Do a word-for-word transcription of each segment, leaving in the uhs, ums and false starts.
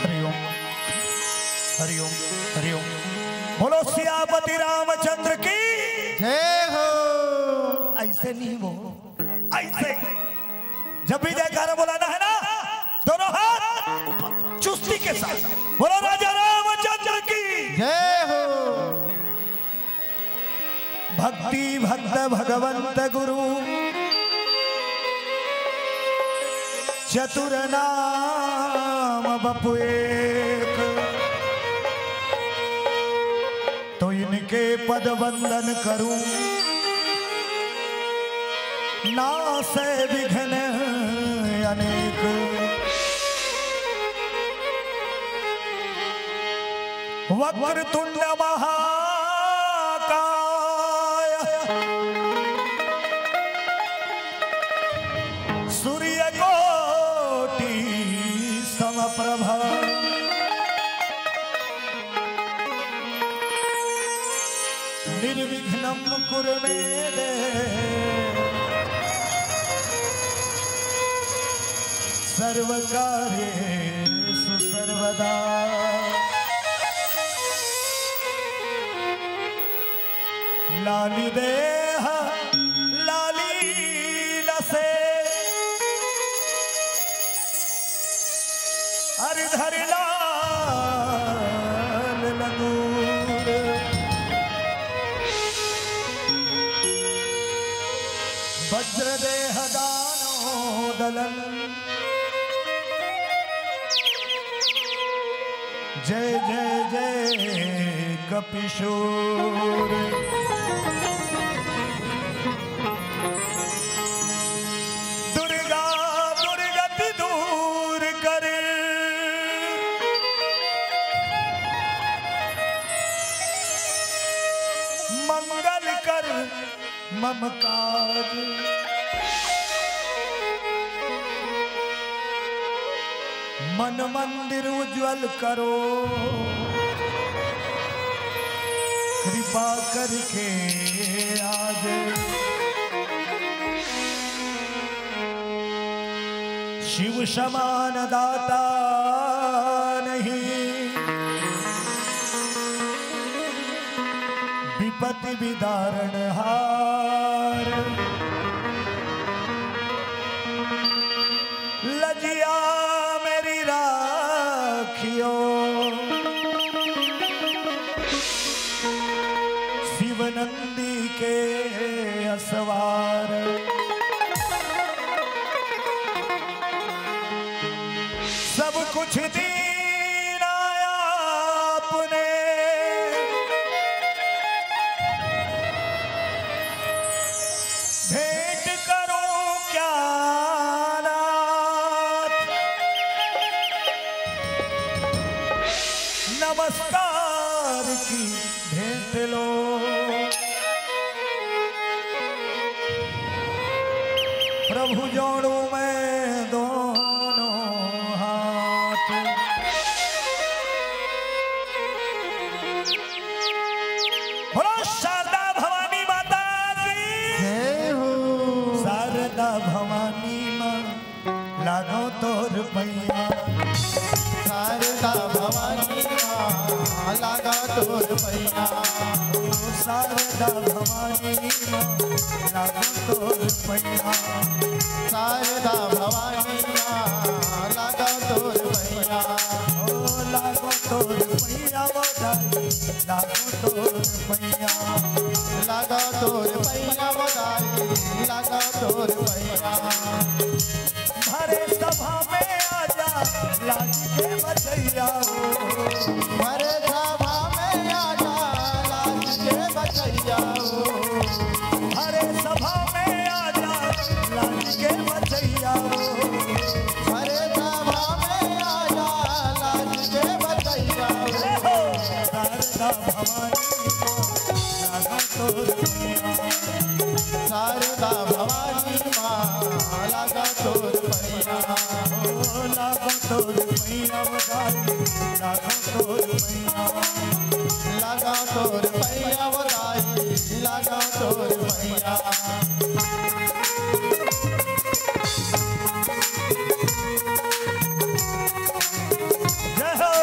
हरिओम, हरिओम, हरिओम। बोलो सियापति रामचंद्र की। जय हो। ऐसे नहीं, वो ऐसे। जब भी जयकारा बुलाना है ना, दोनों हाथ ऊपर, चुस्ती के साथ। बोलो राजा रामचंद्र की। जय हो। भक्ति भक्त भगवंत गुरु, चतुर नाम बपु एक। तो इनके पद वंदन करूं, नासै विघ्न अनेक। वक्रतुंड महाकाय, सूर्यकोटि समप्रभा। निर्विघ्नं कुरु मे देव, सर्वकार्येषु सर्वदा। लाली देह लाली लसे, अरे धरि लाल लंगूर। वज्र देह दानव दलन, जय जय जय कपिशोर। दुर्गा दुर्गति दूर कर, मंगल कर मम काज। मन मंदिर उज्जवल करो, कृपा करके आज। शिव समान दाता नहीं, विपत्ति विदारण हार। कुछ दिन आपने भेंट करूं क्या नाथ? नमस्कार की भेंट लो। प्रभु जोड़ू मैं दोनों हाथ। बोलो शारदा भवानी माता की। जय हो। शारदा भवानी माँ लागो तोर पैया। शारदा भवानी माँ लागो तोर पैया। शारदा भवानी माँ लागो तोर पैया। शारदा भवानी माँ लागो तोर पैया। ओ लागो तोर पैया वो दाई, लागो तोर पैया। लागो तोर पैया वो दाई, लागो तोर पैया। भरे सभा में आजा, लाज के बचैया हो। भरे सभा में आजा, लाज के बचैया हो। भरे सभा में आजा, लाज के बचैया हो। भरे सभा में आजा, लाज के बचैया हो। शारदा भवानी माँ, लागो तोर पैया। शारदा भवानी माँ, लागो तोर पैया। ओ लागो तोर पैया वो दाई, लागो तोर पैया। लागो तोर पैया वो दाई, लागो तोर पैया। जय हो।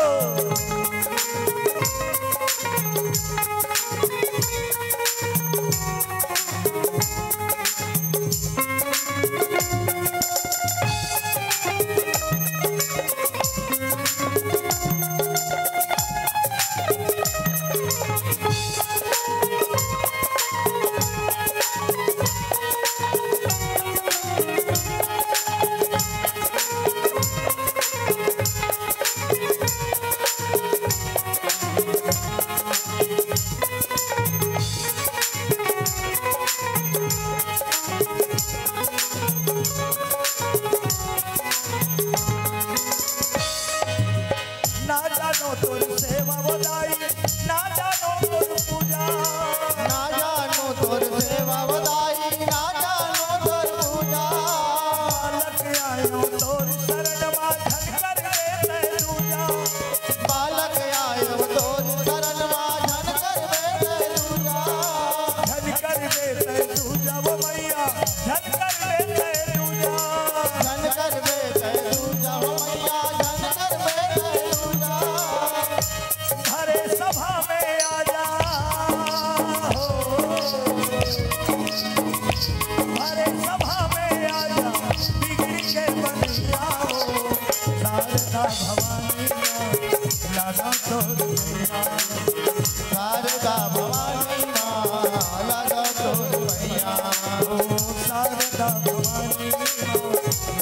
ना जानो तोर सेवा वो दाई, ना जानो तोर पूजा। ना जानो तोर सेवा वो दाई, ना जानो तोर पूजा। बालक आयो तोर शरण मा, झन करबे तै दूजा। बालक आयो तोर शरण मा, झन करबे तै दूजा। झन करबे तै दूजा वो मैया, झन करबे तै दूजा। झन करबे तै दूजा वो मैया, झन करबे तै दूजा। भरे सभा में आजा हो, भरे सभा में आजा, बिगड़ी के बन जाओ। शारदा भवानी माँ, लागो तोर पैया। शारदा भवानी माँ, लागो तोर पैया। ओ शारदा भवानी माँ,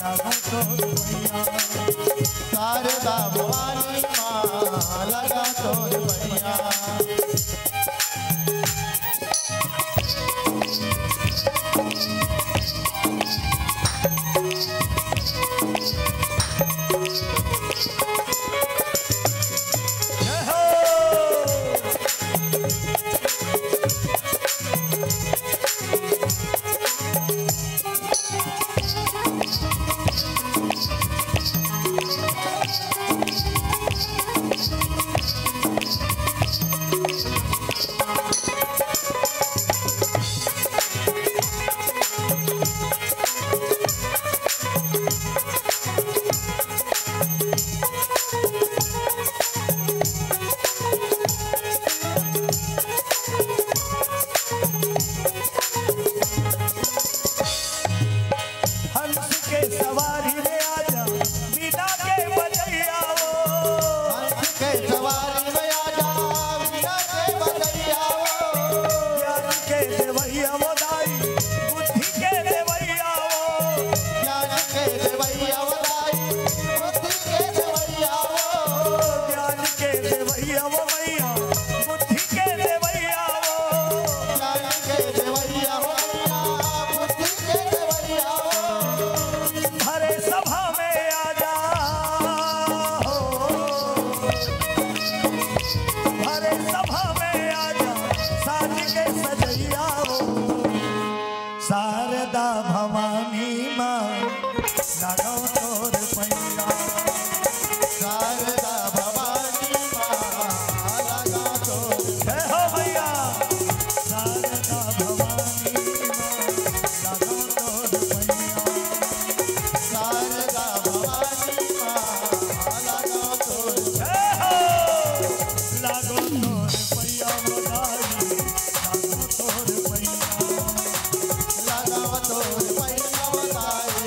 लागो तोर पैया। शारदा भवानी माँ, लागो तोर पैया। भवानी माँ, लगाओ तोर पैया। शारदा भवानी माँ, लगाओ तोर जय हो भैया। शारदा भवानी माँ, लगाओ तोर पैया। शारदा भवानी माँ, लगाओ तोर जय हो। लागो तोर पैया वो दाई, लागो तोर पैया। लगाओ तोर पैया वो दाई,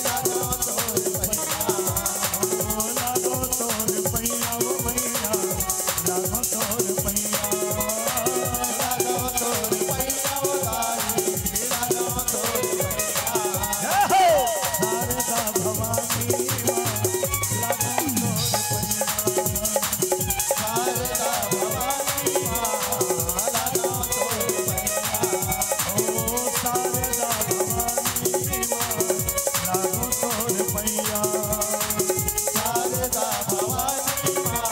लगाओ तोर पैया। ओ, लागो तोर पैया वो भैया, लागो तोर पैया। लगाओ तोर पैया वो दाई, लगाओ तोर पैया। जय हो। शारदा भवानी माँ, लगाओ तोर पैया। शारदा भवानी माँ, लगाओ तोर पैया। ओ शारदा भवानी माँ, लागो तोर पैया। शारदा भवानी माँ,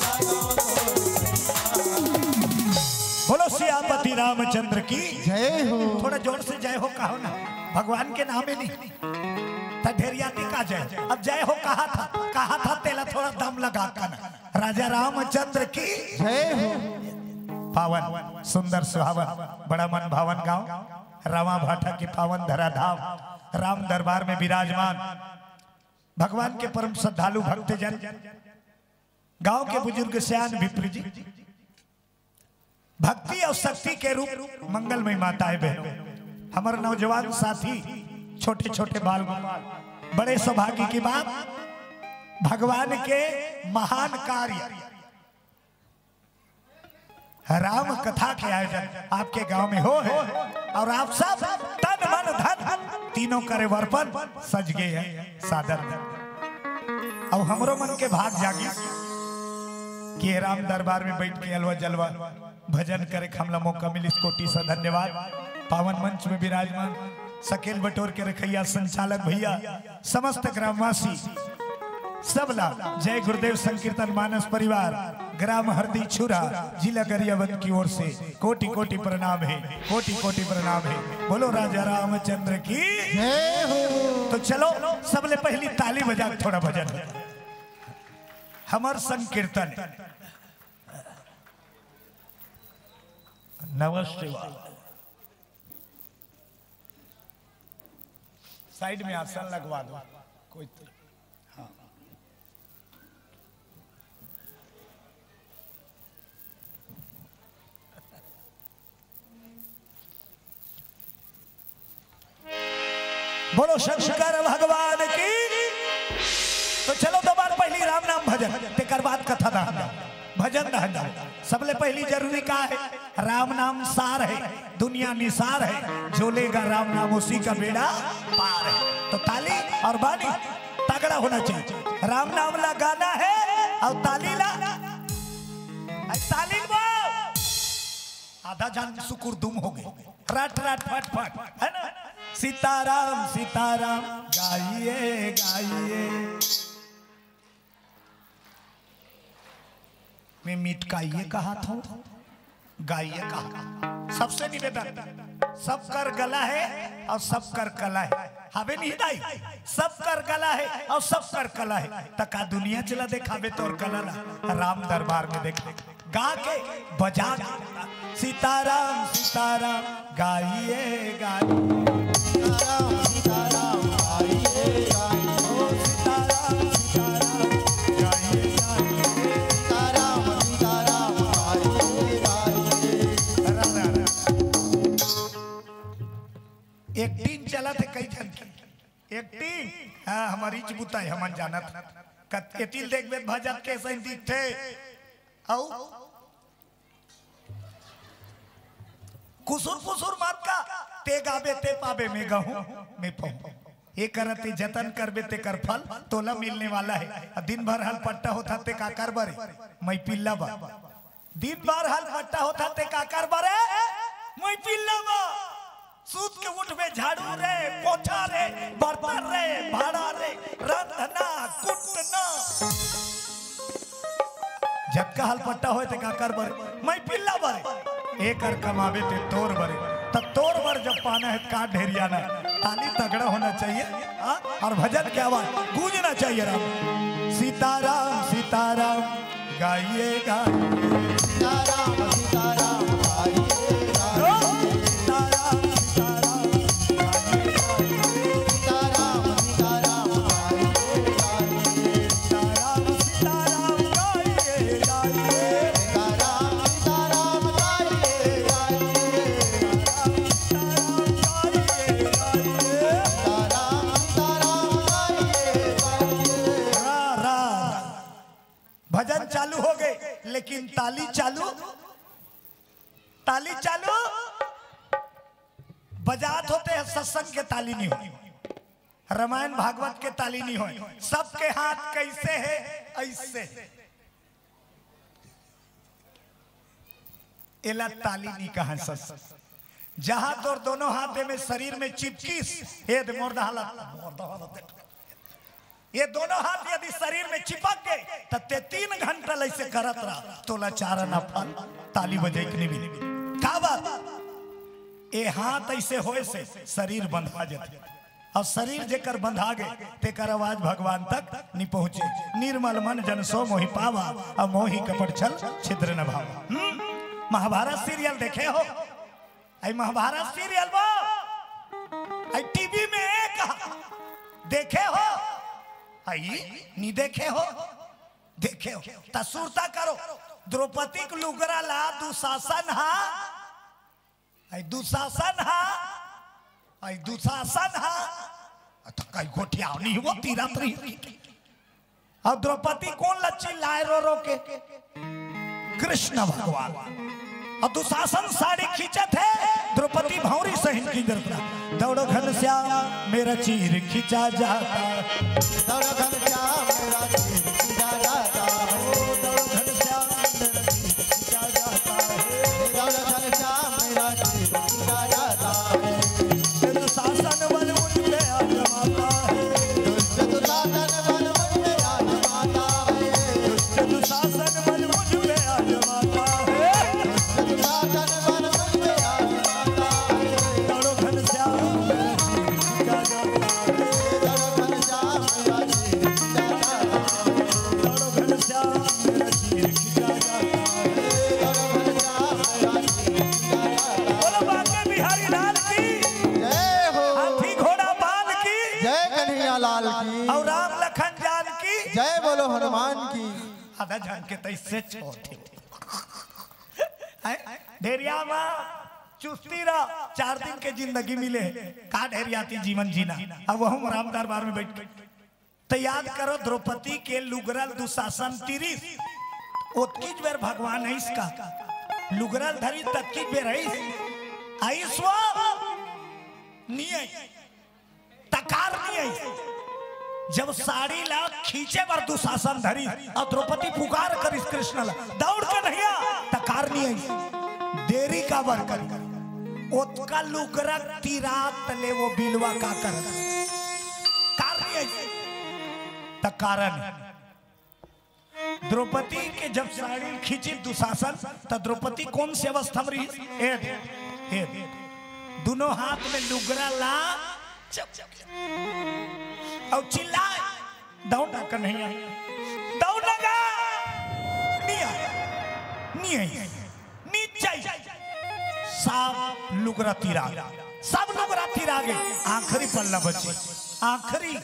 लगाओ तोर पैया। बोलो सियापति रामचंद्र की जय हो। थोड़ा जोर से जय हो कहो ना, भगवान के नाम ही नहीं। त ढेरियाती का जय, अब जय हो कहा था, कहा था तेला थोड़ा दम लगा कर। राजा रामचंद्र की जय हो। पावन, सुंदर, सुहावन, बड़ा मन भावन गांव, रामा भाटा के पावन धराधाम, राम दरबार में विराजमान भगवान के परम श्रद्धालु भक्तजन, गांव के बुजुर्ग सयान विप्र जी, भक्ति और शक्ति के रूप मंगलमय माताएं बहनों, हमर नौजवान साथी, छोटे छोटे बाल गोपाल, बड़े सौभाग्य की बात, भगवान के महान कार्य राम कथा के आयोजन आपके गांव में हो है और आप सब तन मन धन तीनों करे अर्पण सज गए हैं सादर में। और हमरो मन के भाग जागी कि राम दरबार में बैठ के अलवा जलवा भजन करे के हमला मौका मिलिस, कोटि से धन्यवाद। पावन मंच में विराजमान सकेल बटोर के रखैया संचालक भैया, समस्त ग्रामवासी, सबला जय गुरुदेव संकीर्तन मानस परिवार, ग्राम हरदी छुरा, जिला गरियाबंद की ओर से कोटि कोटि प्रणाम है, कोटि कोटि प्रणाम है। बोलो राजा रामचंद्र की जय हो। तो चलो सबले पहली ताली बजा के थोड़ा भजन, हमर संकीर्तन। नमः शिवाय। साइड में आसन लगवा दो कोई तो। हाँ। बोलो शंकर भगवान की। तो चलो दो बार पहली राम नाम भजन, तेकर बाद कथा दहन जाओ, भजन दहन जाओ। सबले पहली जरूरी का है? राम नाम सार है, दुनिया निसार है, जो लेगा राम नाम उसी का बेड़ा पार है। तो ताली और बानी तगड़ा होना चाहिए। राम नाम ला गाना है और ताली ला, आई ताली बो। आधा जान सुकुर दुम हो गए, रट रट फट फट, है ना? सीताराम सीताराम गाइए गाइए। मैं मिटकाइए कहा था, गाइए कहा। सबसे निवेदन, सब कर गला है और सब कर कला है। हवे नहीं दाई, सब कर गला है और सब कर कला है। त का दुनिया चला देखावे तोर कला ला, राम दरबार में देखा। गा के, बजा के, सीताराम सीताराम गाइए गाइए। सीताराम सीताराम गाइए गाइए। ओ सीताराम सीताराम गाइए गाइए। सीताराम सीताराम गाइए गाइए। राम राम। एक्टिंग चलत है कई झन की। एक्टिंग, हाँ, हमारी इच बुता है, हमन जानत। कत-, एतिल देखबे त भजत के सही दिखथे। अउ कुसुर कुसुर मत का, ते गाबे ते पाबे, मैं गाहूं मैं पाहूं। ये करत ते जतन करबे तेकर फल तोला मिलने वाला है। अब दिन भर हलपट्टा होथा ते का कर बरे, मैं पिल्ला बा। दिन भर हलपट्टा होथा ते का कर बरे, मैं पिल्ला बा। सूत के उठबे झाड़ू रे, पोछा रे, बर्तन रे, भाड़ा रे, रंधना, कुटना। जतका हलपट्टा होय ते का कर बरे, मैं पिल्ला बरे। एकर कमाबे ते तोर बरे, त तोर बर जब पाना है का ढेरिया ना। ताली तगड़ा होना चाहिए, हाँ? और भजन की आवाज गूंजना चाहिए। राम सीताराम सीताराम गाइए गाइए। सीताराम सीताराम गाइए गाइए। सीताराम सीताराम गाइए गाइए। सीताराम सीताराम गाइए गाइए। सीताराम सीताराम गाइए गाइए। सीताराम सीताराम गाइए गाइए। रा, रा, रा। भजन चालू हो गए, लेकिन ताली चालू, ताली चालू बजात होते हैं, सत्संग के ताली नहीं हो, रामायण भागवत के ताली नहीं हो। सबके हाथ कैसे है? ऐसे। एला ताली नहीं कहा सस। जहां तोर दोनों हाथ में शरीर में चिपकिस, ये दे मोर दहालत, मोर दहालत देख। ये दोनों हाथ यदि शरीर में चिपक गए, त ते तीन घंटा ऐसे करत रहा, तोला चार आना फल, ताली बजे के नहीं मिले। का बात? ये हाथ ऐसे होए से शरीर बंधा जाते। और शरीर जेकर बंधा गे, तेकर आवाज भगवान तक नहीं पहुंचे। निर्मल मन जन सो मोहि पावा, और मोहि कपट छल छिद्र न भावा। हम्म? महाभारत सीरियल देखे हो? आई महाभारत सीरियल वो, आई टीवी में एक देखे हो? आई नहीं देखे हो? देखे हो? त सुरता करो, द्रौपदी के लुगरा ला दुशासन हा आई दुशासन हा, आई दुशासन हा, त कई गोठियाव नहीं हुआ, तीरथ रही। और द्रौपदी कौन ला चिल्लाए रो रो के? कृष्ण भगवान। और दुशासन साड़ी खींचत है, द्रौपदी भौरी सहित की दरतना। दौड़ो घनश्याम मेरा चीर खींचा जाता। दौड़ो घनश्याम मेरा चीर खींचा जाता। ओ दौड़ो घनश्याम मेरा चीर खींचा जाता है। दौड़ो घनश्याम मेरा चीर खींचा जाता है। दुशासन बल मुझ पे आजमाता है। दुशासन बल मुझ पे आजमाता है। दुशासन बल मुझ पे आजमाता है। दुशासन बल मुझ पे आजमाता है। दौड़ो घनश्याम मेरा चीर खींचा जाता है। दौड़ो घनश्याम मेरा चीर खींचा जाता है। दौड़ो घनश्याम मेरा चीर खींचा जाता है। दौड़ो घनश्याम मेरा चीर खींचा जाता है। बोलो बांके बिहारी लाल की। जय हो। हाथी घोड़ा बाल की। जय कन्हैया लाल की। और राम लखन जान की। जय बोलो हनुमान की। आधा जान के तैसे छोड़ दे। हैं? ढेरिया मा चुस्ती रह, चार दिन के जिंदगी मिले, का ढेरियाती जीवन जीना। अब वहू राम दरबार में बैठ के। तो याद करो, द्रौपदी के लुगरल दुशासन तीरिस, ओतकीच बेर भगवान आइस का, लुगरल धरिस ततकीच बेर आइस, आइस वो? नहीं आइस। तकार नहीं आइस। जब साड़ी ला खींचे बर दुशासन धरिस और द्रौपदी पुकार करिस कृष्ण ला, दौड़ के नहीं आ, तकार नहीं आइस। देरी काबर करी? ओतका लुगरा तीरात ले वो बिलवा का कर? कार नहीं आइस। त कारण द्रौपदी के जब साड़ी खींची दुशासन, त द्रौपदी कौन से अवस्था में रही? ए दे, ए दे। दोनों हाथ में लुगरा ला, चप, चप, चप। और चिल्लाए, "दौड़ ना कन्हैया, दौड़ ना गा।" नहीं आया, नहीं आई, नहीं चाहिए। सब लुगरा तीरा, सब लुगरा तीरा गए, आखिरी पल्ला बचे, आखिरी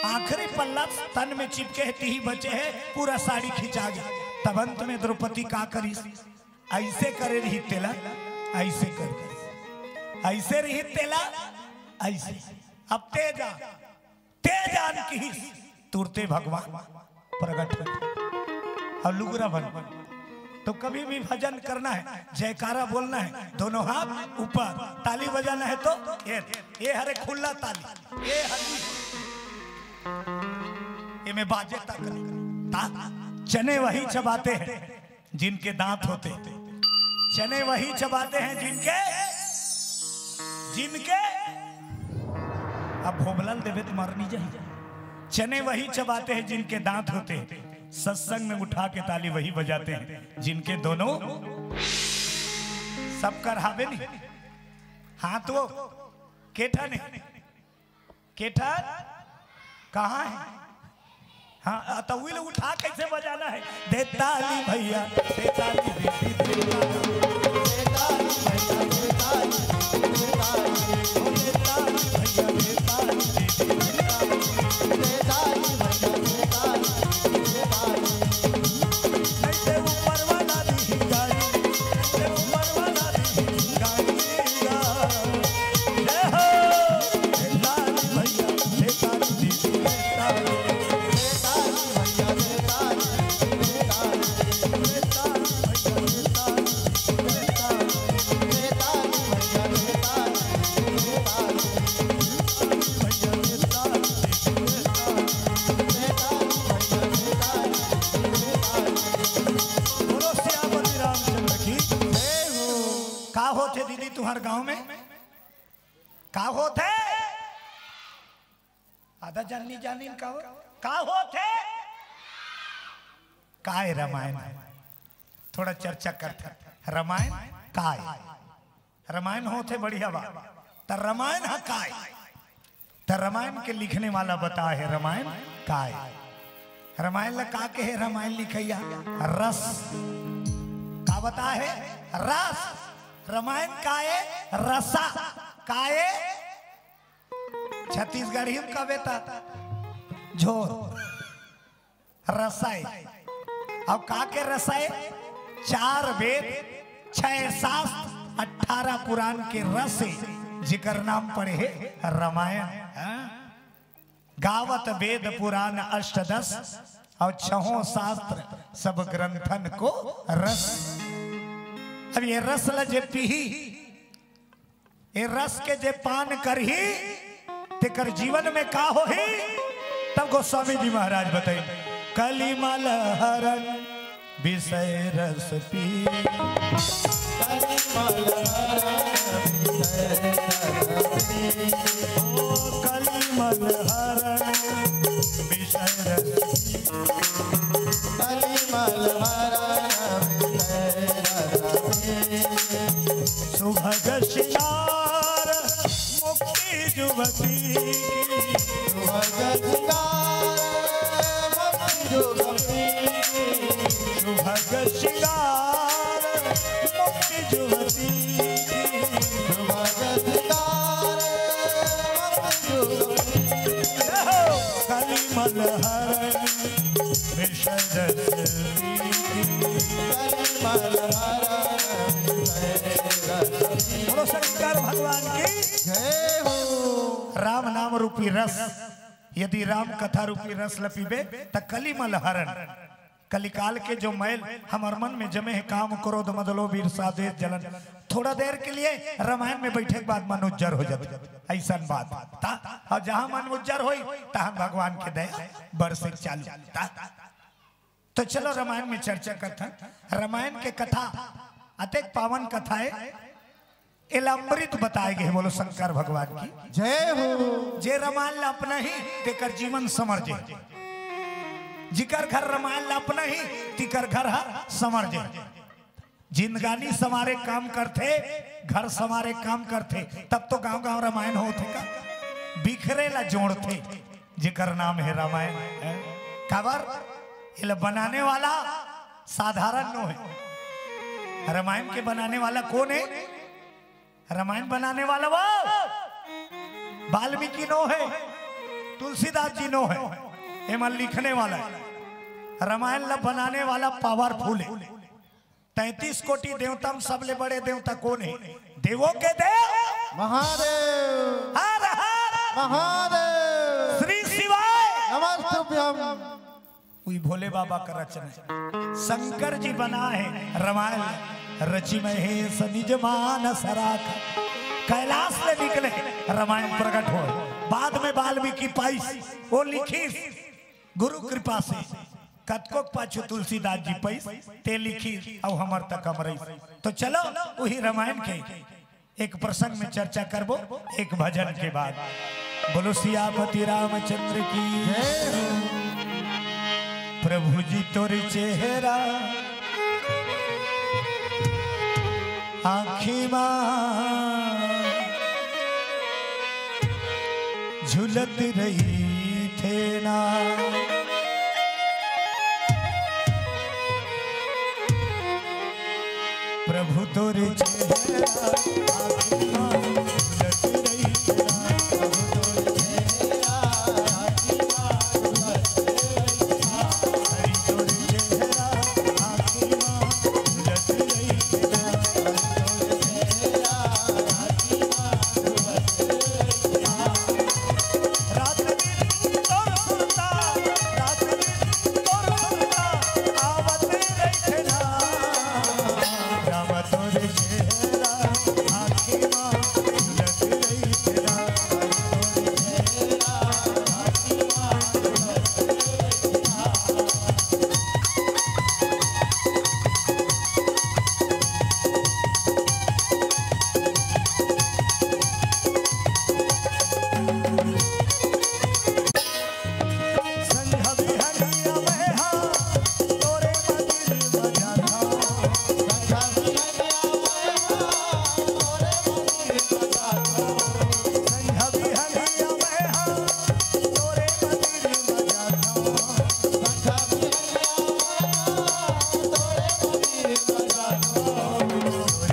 आखिरी पल्ला तन में चिपके है, तिही बचे है, पूरा साड़ी खिंचा गया। तब अंत में द्रौपदी का करिस? ऐसे करे रही तेला, ऐसे कर, ऐसे रही तेला, ऐसे। अब तेजा, तेजा न किहिस, तुरते भगवान प्रगट हो और लुगरा बन। तो कभी भी भजन करना है, जयकारा बोलना है, दोनों हाथ ऊपर, ताली बजाना है तो ये, ये हरे खुला ताली, ये हरी, ये में बाजे तक नहीं। ता-, चने वही चबाते हैं जिनके दांत होते, चने वही चबाते हैं जिनके, जिनके, अब भोभलन देवे तो मर नहीं जाए। चने वही चबाते हैं जिनके दांत होते, सत्संग में उठा के ताली वही बजाते हैं जिनके दोनों, सब कर हावे नहीं। हाथ वो केठन है, केठन कहाँ है? हाँ, तो उही ल उठा कैसे बजाना है? दे ताली भैया, दे ताली दीदी, दे ताली। दे ताली भैया, दे ताली, दे ताली। ओ दे ताली भैया, दे ताली दीदी, दे ताली। दे ताली भैया, दे ताली, दे ताली। नहीं ते ऊपर वाला दी गाड़ी, नहीं ते ऊपर वाला दी गाड़ी। जय हो। दे ताली भैया, दे ताली दीदी, दे ताली। बोलो सियापति रामचंद्र की। का होथे दीदी तुहर गांव में? का होथे? आधा जानी जानी का हो? का होथे? काय रामायण? थोड़ा चर्चा करथे। रामायण काय? रामायण होथे बढ़िया बा। त रामायण ह काय? त रामायण के लिखने वाला बता हे रामायण काय? रामायण ला का कहे? रामायण लिखैया रस। का बता हे? रस। रामायण काय? रसा। काय? छत्तीसगढ़ी में कहबे त झोर। रसय। अब का के रसय? चार वेद, छह शास्त्र, अठारह पुराण के रस हे, जेकर नाम पड़े हे रामायण। हाँ? गावत वेद पुराण अष्टदश, और छहों शास्त्र सब ग्रंथन को रस। अब ये रस ल जे पीही, ए रस के जे पान करही, तेकर जीवन में का होही? तब गोस्वामी जी महाराज बताइन, कलिमल हरण विषय रस पी। कलिमल हरण विषय रस पी। ओ कलिमल हरण विषय रस पी। कलिमल हरण विषय रस पी। सुभग श्रृंगार मुक्ति जुवती। सुभग श्रृंगार मुक्ति जुवती। सुभग श्रृंगार मुक्ति जुवती। सुभग श्रृंगार मुक्ति जुवती। जय हो। कलिमल हरण विषय रस पी। कलिमल हरण विषय रस पी। बोलो शंकर भगवान की जय हो। राम नाम रूपी रस, यदि राम कथा रूपी रस ल पीबे, त कलिमल हरण, कलिकाल के जो मैल हमर मन में जमे हे, काम, क्रोध, मद, लोभ, ईर्षा, द्वेष, जलन, थोड़ा देर के लिए रामायण में बैठे के बाद मन उज्जर हो जाथे। अइसन बात। ता, और जहाँ मन उज्जर होई, तहाँ भगवान के दया बरसे चालू। ता, तो चलो रामायण में चर्चा करथन। रामायण के कथा अतेक पावन कथा हे, एला अमृत बताए गे हे। बोलो शंकर भगवान की जय हो। जे रामायण ला अपनाही, तेकर जीवन संवर जे। जिकर घर रामायण ला अपनाही, तिकर घर ह संवर जे। जिंदगानी संवारे काम करथे, घर संवारे काम करथे, तब तो गांव-गांव रामायण होथे का? बिखरे ला जोड़थे, जेकर नाम हे रामायण। हैं? काबर? एला बनाने वाला साधारण नो हे। रामायण के बनाने वाला कोन हे? रामायण बनाने वाला वो वाल्मीकि नो हे, तुलसीदास जी नो हे। एमा लिखने वाला हे। रामायण ला बनाने वाला powerful हे। तैंतीस कोटि देवता में सबले बड़े देवता कोन हे? देवों के देव महादेव। हर हर महादेव। श्री शिवाय नमस्तुभ्यम। उही भोले बाबा का रचना हे। शंकर जी बनाए हे रामायण, रचि महेश निज मानस राख। कैलाश ले निकले, रामायण प्रकट होय। बाद में वाल्मीकि पाइस, वो लिखिस गुरु कृपा से। कतको पाछू तुलसीदास जी पाइस, ते लिखिस, अउ हमर तक अमर रहिस। तो चलो, उही रामायण के एक प्रसंग में चर्चा करबो, एक भजन के बाद। बोलो सियापति रामचंद्र की जय हो। प्रभु जी तोर चेहरा आँखी मा झुलत रहिथे ना। प्रभु तोरे चेहरा आँखी मा झुलत रहिथे ना। प्रभु तोरे चेहरा आँखी मा झुलत रहिथे ना। हरि तोरे चेहरा आँखी मा झुलत रहिथे ना। प्रभु तोरे चेहरा आँखी मा झुलत रहिथे ना। रात दिन तोर सुरता, रात दिन तोर सुरता आवत रहिथे ना। राम तोर चेहरा आँखी मा झुलत रहिथे ना। राम तोर चेहरा आँखी मा झुलत रहिथे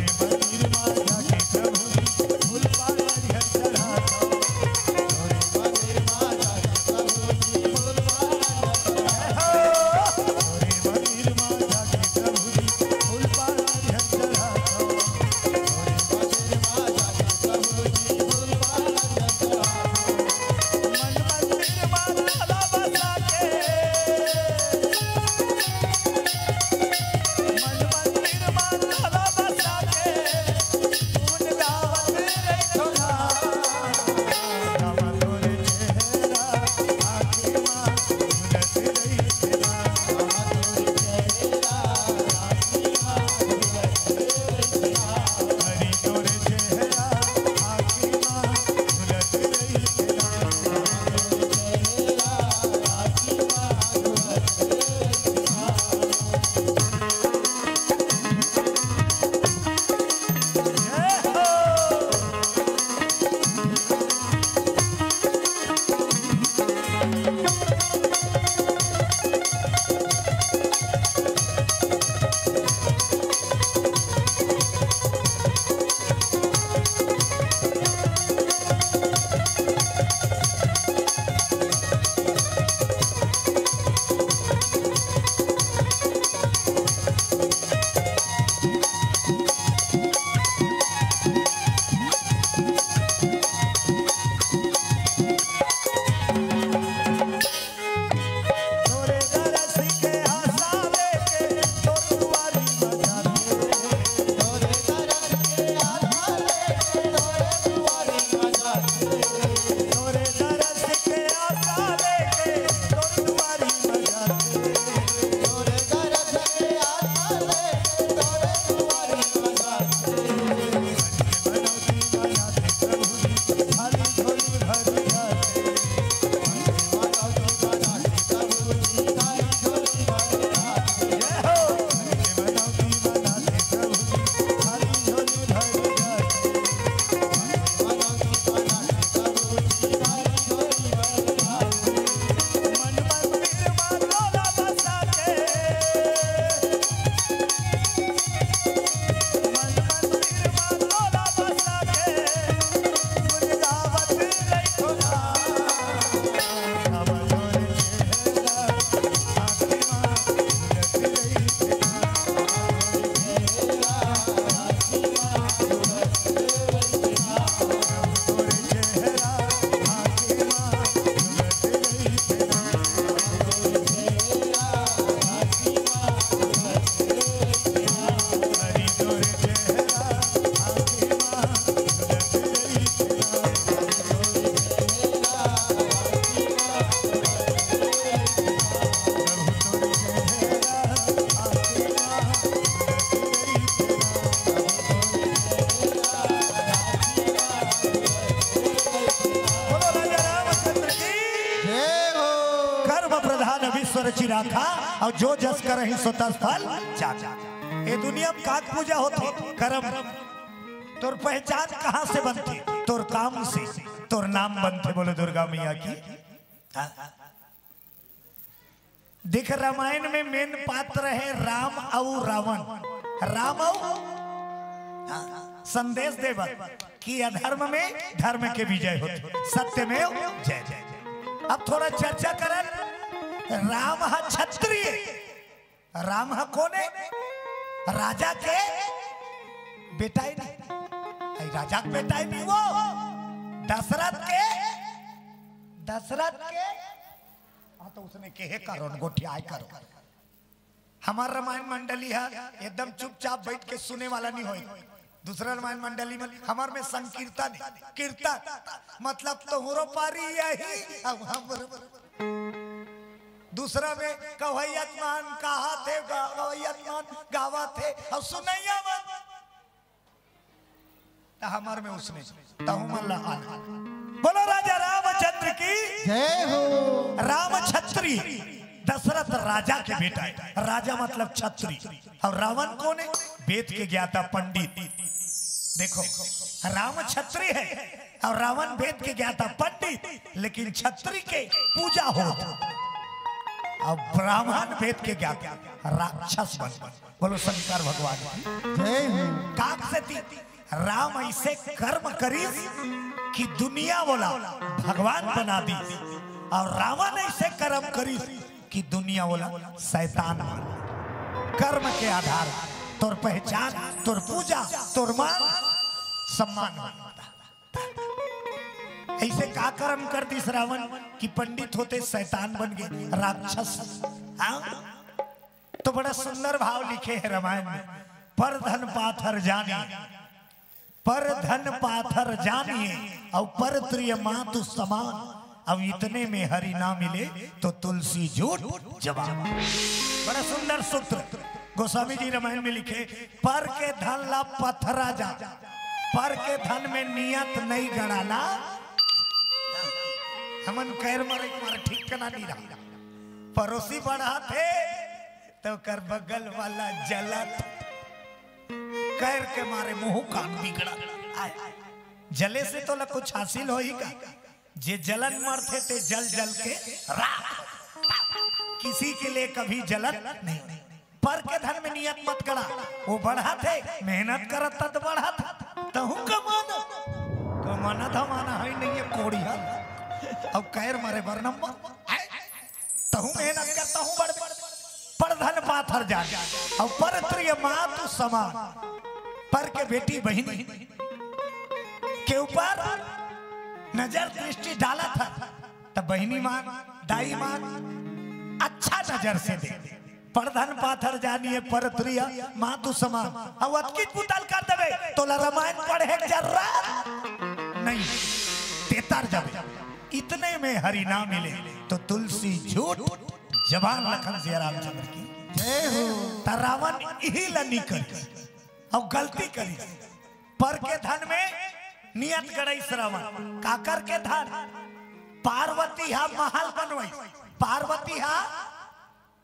ना। बोलो राजा रामचंद्र की। जय हो। कर्म प्रधान विश्व रचि राखा, अउ जो जस करहिं सो तस फल चाखा। ए दुनिया में काक पूजा होथे? कर्म। तोर पहचान कहाँ से बनथे? तोर काम से। तोर नाम बनथे। बोलो दुर्गा मैया की। हाँ। देख, रामायण में मेन पात्र है राम अउ रावण। राम अउ, हाँ, संदेश देवत कि अधर्म में धर्म के विजय होथे, सत्यमेव जयते। अब थोड़ा चर्चा करन। राम ह क्षत्रिय, राम ह कोन हे? राजा के बेटा ही नहीं, अई राजा के बेटा ही नहीं, वो दशरथ के, दशरथ के। हाँ, तो उसने कहे करो न, गोठियाए करो। हमार रामायण मंडली है, एकदम चुपचाप बैठ के सुने वाला नहीं होए। दूसरा रामायण मंडली में, हमार में संकीर्तन है, कीर्तन, मतलब तोहरो पारी यही, अब हमरो। दूसरा में कवैयत मान कहा थे, गा-, कवैयत मान गावा थे, और सुनैया मन। त हमर में उसने, तहु मन ला आन। बोलो राजा रामचंद्र की। जय हो। राम क्षत्रिय, दशरथ राजा के बेटा है। राजा मतलब क्षत्रिय। और रावण कोन हे? वेद के ज्ञाता पंडित। देखो, राम क्षत्रिय है और रावण वेद के ज्ञाता पंडित, लेकिन क्षत्रिय के पूजा होत, और ब्राह्मण वेद के ज्ञाता राक्षस बन। बोलो शंकर भगवान की। जय हो। काक से ती राम ऐसे कर्म करिस कि दुनिया वाला भगवान बना दी, और रावण ऐसे कर्म करिस कि दुनिया वाला शैतान बना। कर्म के आधार, तोर पहचान, तोर पूजा, तोर मान सम्मान हो। ऐसे का कर्म कर दिस रावण कि पंडित होते शैतान बन गए, राक्षस। हाँ, तो बड़ा सुंदर भाव लिखे है रामायण में, "पर धन पाथर जानिए, पर धन पाथर जानिए, और पर प्रिय मातु समान, अब इतने में हरि ना मिले, तो तुलसी झूठ जबान।" बड़ा सुंदर सूत्र गोस्वामी जी रामायण में लिखे, "पर के धन ला पथरा जा, पर के धन में नियत नहीं गड़ाना।" हमन कैर मरे, मारे ठीक कना नहीं रहा। पड़ोसी बढ़ा थे, तो कर बगल वाला जलत, कैर के मारे मुंह कान बिगड़ा। आय, जले से तोला कुछ हासिल होही का? जे जलन मरथे ते जल जल के राख। किसी के लिए कभी जलन नहीं। पर के धन में नियत मत करा, वो बढ़त हे, मेहनत करत त बढ़त हे, तहु कमाना, कमाना धमाना है नहीं है कोड़िया। अब कैर मरे बर नंबर, आय, तहु मेहनत कर, तहु बढ़, पर धन पाथर जान, और पर प्रिय मातु समान, पर के बेटी बहिनी के ऊपर नजर दृष्टि डालत हे, त बहिनी मान, दाई मान, अच्छा नजर से दे। पर धन पाथर जानिए, पर प्रिय मातु समान। अब अतकी पुतल कर देबे, तोला रामायण पढ़े के जरूरत नहीं, तेतर जाबे। इतने में हरि ना मिले, तो तुलसी झूठ जबान। लखन सिया रामचंद्र की। जय हो। त रावण इही ला नी करिस, अउ गलती करिस। पर के धन में नियत गड़ाइस रावण। काकर के धन? पार्वती हा महल बनवाइस। पार्वती हा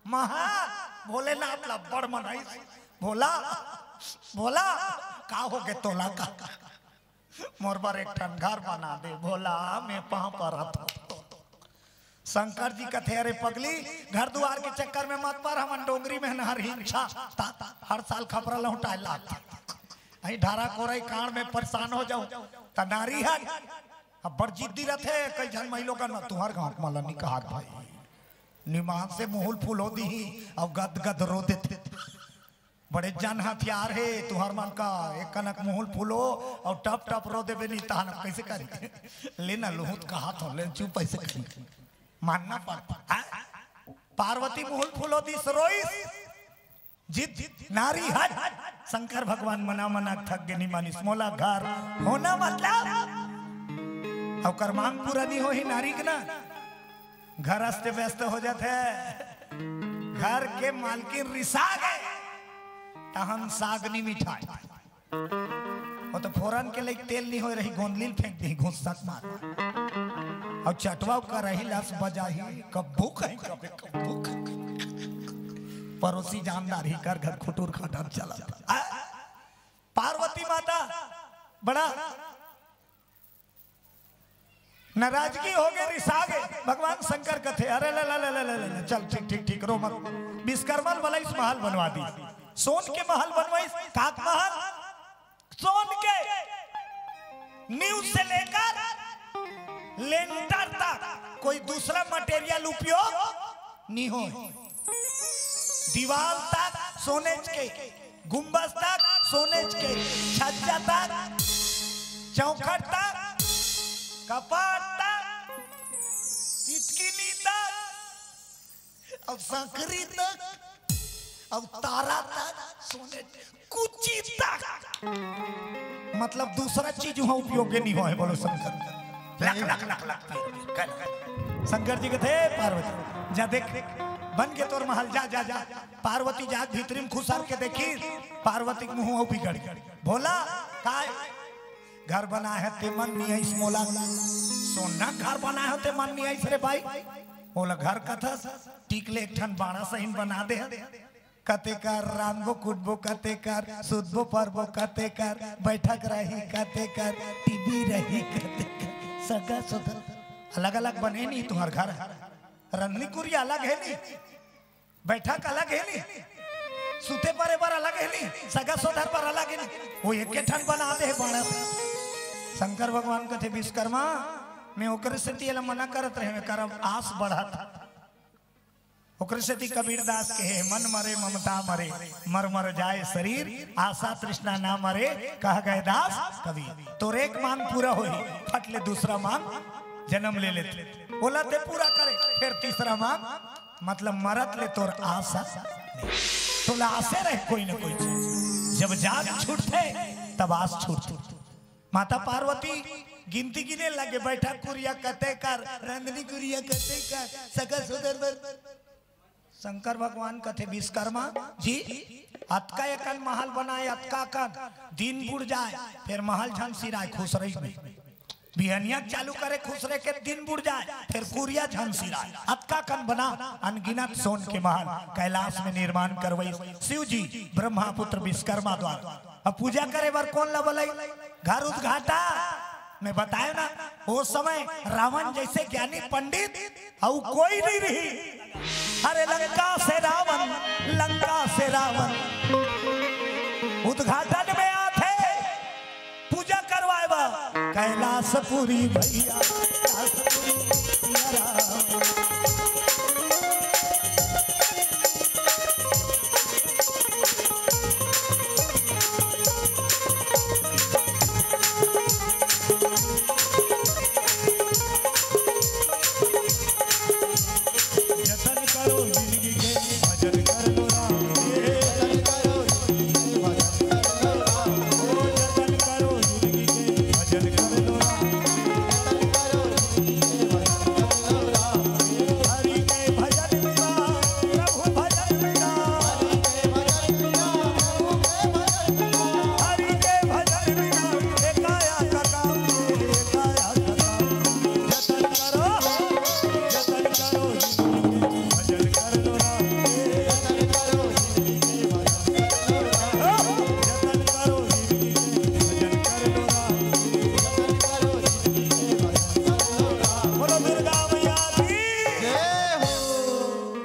महल। भोलेनाथ ला बड़ मनाइस। भोला, भोला, का हो गे तोला का? मोर बर एक ठन घर बना दे भोला, मैं पाँव परत हँव। शंकर जी कथे, "अरे पगली, घर दुआर के चक्कर में मत पर, हमन डोंगरी में नहर हिंसा, ता, ता, हर साल खपरा लहुटाए लागथे। अहीं ढारा कोरई कांड़ में परेशान हो जाहूँ, त नारी हन।" अब बड़ जिद्दी रथे, कई झन मई लोगन म, "तुंहर गाँव के मन ला नी कहत भाई, निमान से मुहुल फुलो दिही, अउ गद गद रो देथे।" बड़े जन हथियार हे तुंहर मन का, एक कनक मुहुल फुलो अउ टप टप रो देबे नी तहन कइसे करी? ले ना लुहुत कहात हँव, ले चुप अइसे करी। मानना पड़ता, हाँ? पार्वती मुहुल फुलो दिस रोइस, जिद नारी हट। शंकर भगवान मना मना थक गे, नी मानिस। मोला घर होना मतलब, अउ कर मांग पूरा नी होही नारी के ना, घर अस्त व्यस्त हो जाथे। घर के मालकिन रिसा गे, तहन साग नी मिठाय। वो तो फोरन के लइक तेल नी होय रही, गोंदली ल फेंक दिही, घुस्सक मार। अउ चटवा कराही लस बजाही, कब्बो कहीं कबे, कब्बो कहीं। पड़ोसी जानदार ही कर घर खुटुर खाटन चलत। आ, पार्वती माता बड़ा नाराजगी हो गए, रिसा गए। भगवान शंकर कथे, "अरे ला ला ला ला ला ला, चल, ठीक ठीक ठीक, रो मत।" विश्वकर्मा वाला इस महल बनवा दी, सोन के महल बनवाइस। काक महल, सोन के, नींव से लेकर लेंटर तक कोई दूसरा मटेरियल उपयोग नहीं हो। दीवाल तक सोने के, गुंबद तक सोने के, छज्जा तक, चौखट तक, कपाट तक, पिटकिनी तक, अब सांकरी तक, अब तारा तक, सोने, कुची तक, मतलब दूसरा चीज वहां उपयोग नहीं हो है। बोलो शंकर, लख लख लख लख। शंकर जी कथे, "पार्वती, जा देख, बन के तोर महल, जा जा जा।" पार्वती जा भीतरी में खुसर के देखी, पार्वती के मुंह बिगड़ गया। भोला, काय घर बना है ते मन नहीं है इस मोला, सोना घर बना है ते मन नहीं है इस रे भाई। बोला, "घर कथस, टीक ले एक ठन बाड़ा सहीन बना दे।" कते कर रांधबो कुटबो, कते कर सुतबो परबो, कते कर बैठक रही, कते कर टीवी रही, कते कर सगा सोदर। अलग अलग बने नहीं तुम्हार घर, रंधनी कुरिया अलग है नहीं, बैठक अलग है नहीं, सुते परे बर अलग है नहीं, सगा सोदर बर अलग है नहीं, वो एक ठन बना दे है बड़ा। शंकर भगवान कथे, "विश्वकर्मा, मैं ओकरे सेती एला मना करत रहे, मैं करब आस बढ़त।" ओकरे सेती कबीरदास कहे, "मन मरे ममता मरे, मर मर जाए शरीर, आशा तृष्णा ना मरे, कह गए दास कबीर।" तोर एक मांग पूरा होही, फट ले दूसरा मांग जन्म ले लेथे। बोला ते पूरा करे, फिर तीसरा मांग, मतलब मरत ले तोर आशा नहीं। तोला आशे रहे कोई ना कोई चीज। जब जान छूटथे, तब आस छूटथे। माता पार्वती गिनती गिने लगे, बैठक कुरिया कते कर, रंधनी कुरिया कते कर, सगा सोदर बर। शंकर भगवान कथे, "विश्वकर्मा जी, अतका एकन महल बनाए, अतका कन दिन बुड़ जाए, फिर महल झन सिराए, खुसरे में बिहनिया चालू करे, खुसरे के दिन बुड़ जाए, फिर कुरिया झन सिराए, अतका कन बना, अनगिनत सोन के महल कैलाश में निर्माण करवई शिव जी ब्रह्मापुत्र विश्वकर्मा द्वारा।" अब पूजा करे बर कौन ला बोलाई? घर उद्घाटा। मैं बताए ना, वो समय रावण जैसे ज्ञानी पंडित अउ कोई नहीं रही। अरे लंका से रावण, लंका से रावण उद्घाटन में आथे, पूजा करवाए बा कैलाशपुरी भैया, कैलाशपुरी भैया राम।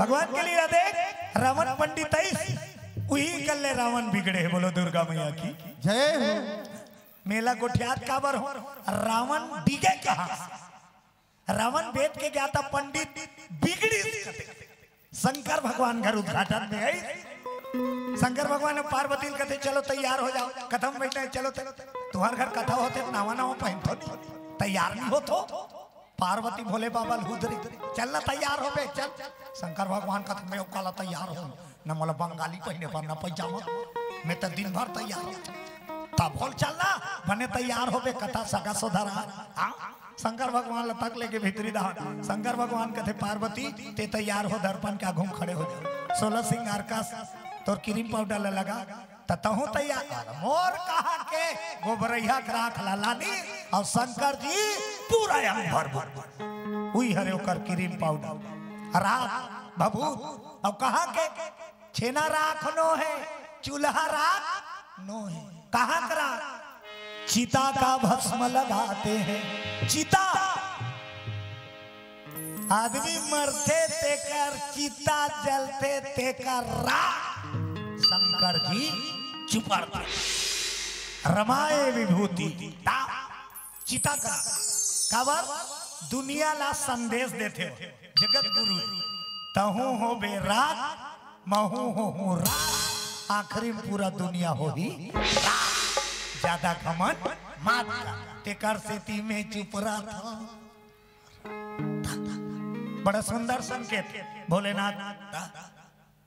भगवान के लिए देख, रावण पंडित आइस, उही कल्ले रावण बिगड़े हे। बोलो दुर्गा मैया की जय हो। मेला गोठियात काबर हो? रावण डिगे कहाँ? रावण बेद के गया था पंडित, बिगड़ी। शंकर भगवान घर उद्घाटन में आई। शंकर भगवान ने पार्वती ल कथे, "चलो तैयार हो जाओ।" कथा में बैठे हैं, "चलो तै-, तुम्हार घर कथा होथे, नवा नवा पहनथो नहीं, तैयार नहीं होथो।" पार्वती भोले बाबा ल हुदरी, "चल ना, तैयार हो बे, चल।" शंकर भगवान कथे, "मैं ओकाला तैयार हो, न मोला बंगाली पहने बर, न पैजामा, मैं तो दिन भर तैयार हो।" तब बोल, "चल ना, बने तैयार हो बे, कथा सगा सोदर आ।" हाँ? शंकर भगवान ल तक लेके भीतरी डहार। शंकर भगवान कथे, "पार्वती, ते तैयार हो, दर्पण के आघू म खड़े हो जा। सोलह सिंगार का तोर क्रीम पाउडर ल लगा, त तहूं तैयार।" अरे मोर कहा के गोबरैया के राख ला लानी, अउ शंकर जी पूरा अंग भर भर। उही हरे ओकर क्रीम पाउडर, राख, भभूत, अउ कहा के छेना राख नो हे, चूल्हा राख नो हे। कहाँ करा? चिता का भस्म लगाते हैं। चिता, आदमी मरथे तेकर चिता जलथे, तेकर राख शंकर जी चुपरथे। रमाए विभूति ता चिता का काबर दुनिया ला संदेश देथे जगत गुरु, तहूं होबे राख, महूं होहूं राख, आखिरी में पूरा दुनिया होही राख। ज्यादा घमंड मत कर, तेकर सेती में चुप रथंव। बड़ा सुंदर संकेत भोलेनाथ।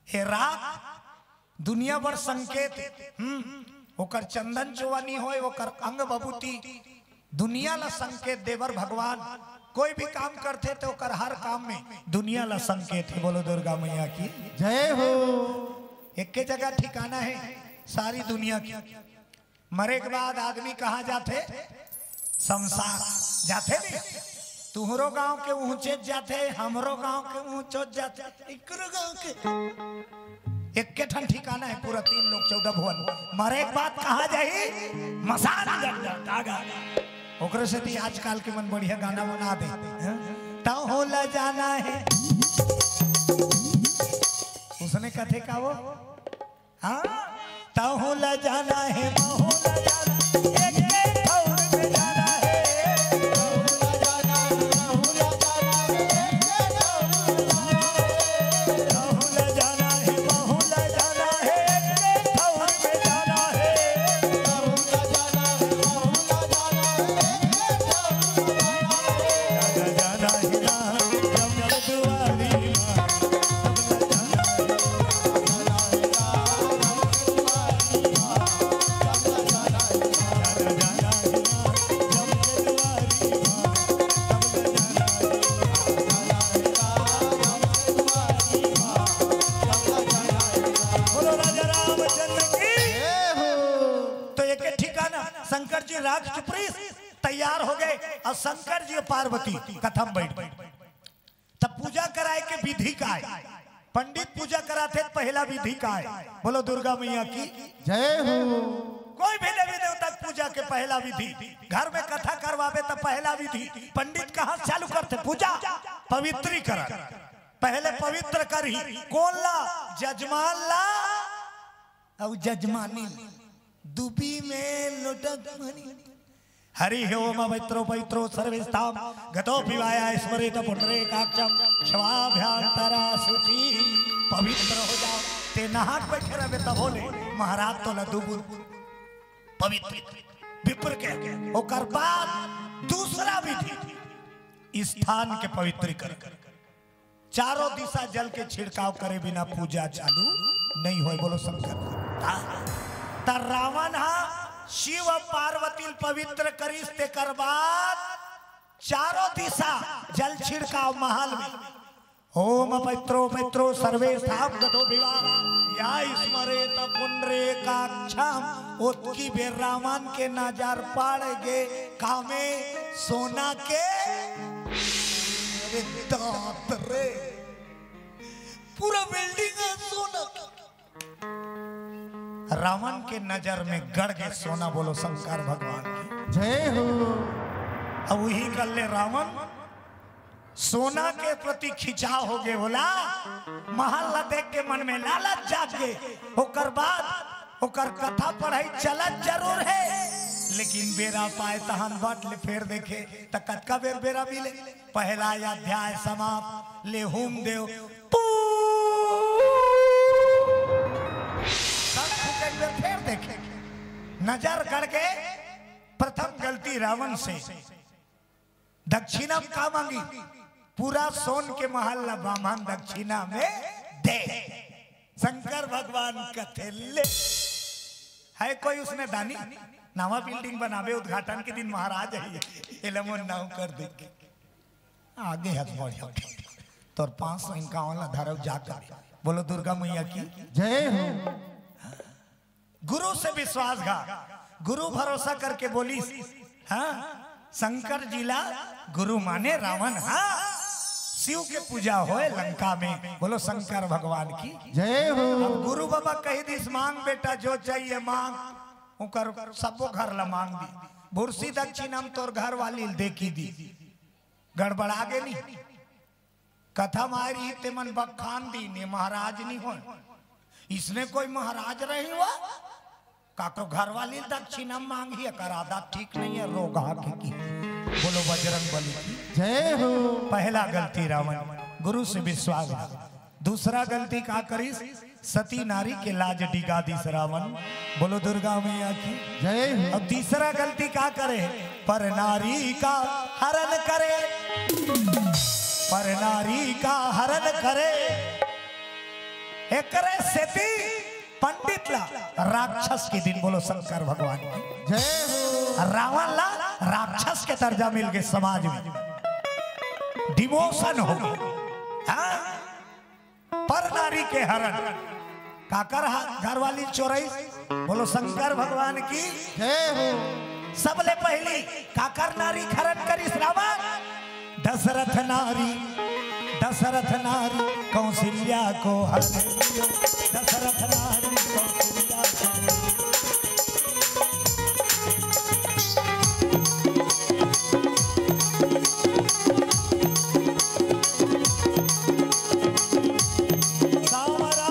हे राख दुनिया भर संकेत, हम्म, ओकर चंदन चोवा नी होय, ओकर अंग बबूती दुनिया ला संकेत देबर भगवान। कोई भी काम करथे तो ओकर हर काम में दुनिया ला संकेत हे। बोलो दुर्गा मैया की जय हो। एके जगह ठिकाना हे सारी दुनिया के। मरे के बाद आदमी कहाँ जाथे? शमशान जाथे नहीं। तुहरो गांव के ऊंचे जाथे, हमरो गांव के ऊंचे जाथे, एकरो गांव के। एक के ठन ठिकाना हे पूरा तीन लोक चौदह भुवन। मरे के बाद कहाँ जाही? मसान गड्ढा, दागा। ओकरे सेती आजकल के मन बढ़िया गाना बना दे, हैं? तहूं ला जाना हे। उसने कथे का वो? हाँ, तहूं ला जाना हे, महूं ला जाना हे, एक के ठौर में जाना हे। तहूं ला जाना हे, महूं ला जाना हे, एक के ठौर में जाना हे। तहूं ला जाना हे, महूं ला जाना हे, एक के ठौर में जाना हे। तहूं ला जाना हे, महूं ला जाना हे, एक के ठौर में जाना हे। राजा जाना हे ना, जंगल दुआरी माँ। बोलो राजा रामचंद्र की। जय हो। तो एक ठिकाना शंकर जी राख चुपरी तैयार हो गए और शंकर जी पार्वती कथा म बैठ गए। तब पूजा कराए के विधि का है, पंडित पूजा कराथे त पहला विधि का है। बोलो दुर्गा मैया की। जय हो। कोई भी देवी देवता के पूजा के पहला विधि, घर में कथा करवावे त पहला विधि पंडित कहाँ से चालू करथे? पूजा पवित्रीकरण। पहले पवित्र करही कोन ला? जजमान ला अउ जजमानी ला। दुबी में लोटक मनी। हरि ओम पवित्रो पवित्रो सर्वेस्ताम गतो पिवाया स्मरेत पुंडरीकाक्षम स्वाभ्यंतरा शुचि। पवित्र हो जाओ। ते नहात बैठे रहबे तब होले महाराज तोला दू बूंद पवित्र विप्र के। ओकर बाद दूसरा विधि स्थान के पवित्रीकरण। चारों दिशा जल के छिड़काव करे बिना पूजा चालू नहीं होय। बोलो शंकर। त रावण हा शिव अउ पार्वती ल पवित्र करिस, तेकर बाद चारों दिशा जल छिड़काव महल में। ओम पवित्रो पवित्रो सर्वेस्ताम गतो पिवाया या स्मरेत पुंडरीकाक्षम। ओतकी बेर रावण के नजर पड़ गे कामे? सोना के। अरे दांत रे, पूरा बिल्डिंग हे सोना के। रावण के नजर में गड़ गे सोना। बोलो शंकर भगवान की। जय हो। अब वही कर ले रावण सोना के प्रति खिंचाव हो गे, बोला महल ला देख के मन में लालच जाग गे। ओकर बाद ओकर कथा पढ़ाई चलत जरूर हे, लेकिन बेरा पाए तहन बट ले फेर देखे त कतका बेर बेरा मिले। पहला अध्याय समाप्त, ले हूम देव। पू। सब फूके एक बेर फेर देखे, नजर गड़ गे। प्रथम गलती रावण से। दक्षिणा में का मांगी? पूरा सोन के महल ला बामन दक्षिणा में दे। शंकर भगवान कथे ले। है कोई उसने दानी? नवा बिल्डिंग बनावे, उद्घाटन के दिन महाराज है, एला मोर नाव कर दे। आगे हाथ बढ़, तोर पाँच सौ इक्यावन ला धरव जा कर। बोलो दुर्गा मैया की। जय हो। गुरु से विश्वासघात, गुरु भरोसा करके बोलिस, हाँ, शंकर जी ला गुरु माने रावण, हाँ, शिव के पूजा होय लंका में। बोलो शंकर भगवान की। जय हो। अब गुरु बाबा कहि दिस, "मांग बेटा जो चाहिए मांग।" ओकर सबो घर ला मांग दी, भुरसी दक्षिणा म तोर घर वाली ल देखी दी, गड़बड़ा गे नी। कथा मारी ते मन बखान दीन, ये महाराज नहीं होय। इसने कोई महाराज रही हुआ? काको घरवाली दक्षिणा मांगी, एकर आदत ठीक नहीं है, रोगहा के की। बोलो बजरंग बली की। जय हो। पहला गलती रावण गुरु से विश्वास। दूसरा गलती का करिस? सती नारी के लाज डिगा दिस रावण। बोलो दुर्गा मैया की। जय हो। अब तीसरा गलती का करे? पर नारी का हरण करे, पर नारी का हरण करे। एकरे सेती पंडित ला राक्षस के दिन। बोलो शंकर भगवान की। जय हो। रावण ला राक्षस के दर्जा मिल गए समाज में, डिमोशन हो गए। हाँ? पर नारी के हरण। काकर हा-, घरवाली चोरई? बोलो शंकर भगवान की। जय हो। सबले पहली काकर नारी हरण करिस रावण? दशरथ नारी, दशरथ नारी कौशल्या को हर लियो, दशरथ नारी कौशल्या को। सांवरा,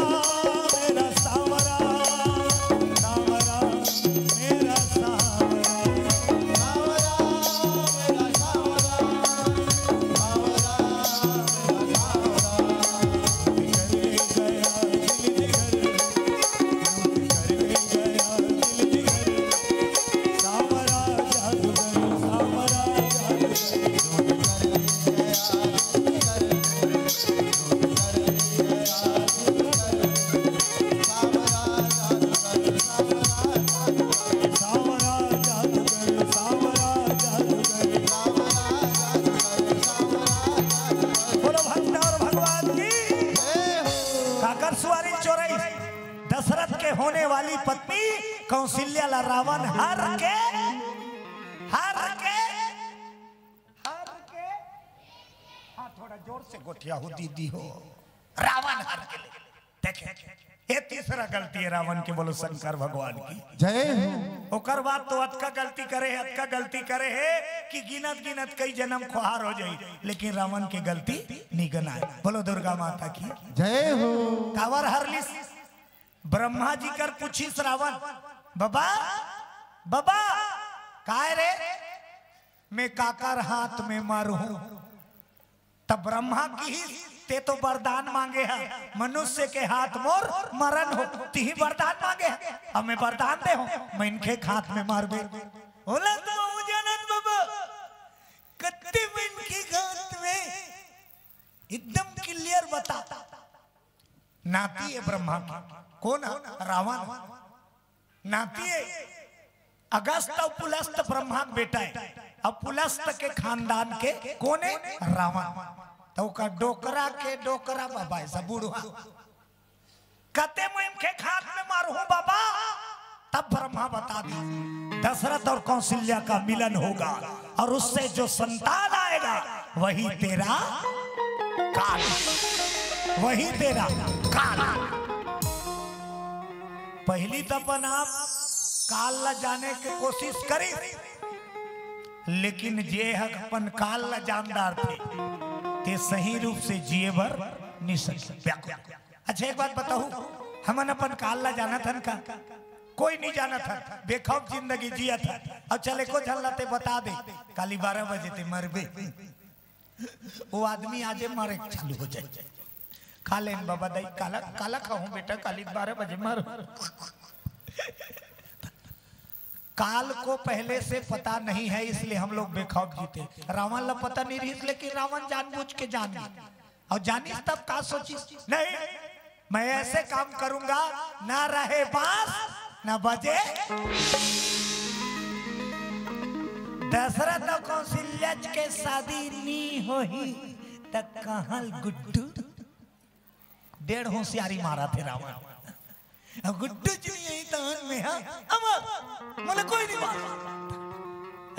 मेरा सांवरा, सांवरा, मेरा सांवरा, सांवरा, मेरा सांवरा, सांवरा, मेरा सांवरा। बोलो भंडार भगवान की। काकर सुवारी चोरई? दशरथ के होने वाली पत्नी कौशल्या ला रावण हर के, हर के, हर के। हाँ, थोड़ा जोर से गोठिया हो दीदी हो। रावण हर के ले। देखे, ये तीसरा गलती है रावण के। बोलो शंकर भगवान की। जय हो। ओकर बाद तो अतका गलती करे है, अतका गलती करे है कि गिनत गिनत कई जन्म खुहार हो जाई, लेकिन रावण के गलती निगनाय। बोलो दुर्गा माता की। जय हो। कावर हरलिस? ब्रह्मा जी कर पूछिस रावण, "बबा, बबा, काय रे, मैं काकर हाथ में मरहूं?" तब ब्रह्मा किहिस, "ते तो वरदान मांगे ह, मनुष्य के हाथ मोर मरण हो, तिही वरदान मांगे ह, अब मैं वरदान दे हूं, मनखे के हाथ में मरबे।" ओला तो हूं जानत बबा, कत्ते मनखे के हाथ में एकदम क्लियर बता। नाती है ब्रह्मा के। कोन है? रावण। नाती है। अगस्त और पुलस्त ब्रह्मा के बेटा है। और पुलस्त के खानदान के कोन है? रावण। तो ओकर डोकरा के डोकरा बाबा है, सब बूढ़वा। कते मुहिम के हाथ में मारू बाबा, तब ब्रह्मा बता दी, दशरथ और कौशल्या का मिलन होगा और उससे जो संतान आएगा, वही तेरा काल, वही तेरा काल। पहली तो अपन आप काल ला जाने के कोशिश करी, लेकिन जे ह अपन काल ला जानदार थे, ते सही रूप से जिए बर नि सके। अच्छा, एक बात बताहू, हमन अपन काल ला जानत हन का? कोई नहीं जानत हन। बेखौफ जिंदगी जियत हन। अब चल, एको झन ला ते बता दे, काली बारह बजे ते मरबे। वो आदमी आजे मरे चालू हो जाए। खा लेन बाबा दाई, काला, काला खाहूं बेटा, काली बारह बजे मर। काल को पहले से पता नहीं है, इसलिए हम लोग बेखौफ जीते। रावण ला पता नहीं रहिस, लेकिन रावण जानबूझ के जान गया। और जानिस तब का सोचिस? नहीं, मैं ऐसे काम करूंगा, ना रहे बांस, ना बजे। दशरथ और कौशल्या के शादी नी होही, त कहां ले गुड्डू? डेढ़ होशियारी मारत हे रावण। अब गुड्डू जी यही तहन में, हाँ, अब मोला कोई नहीं मार।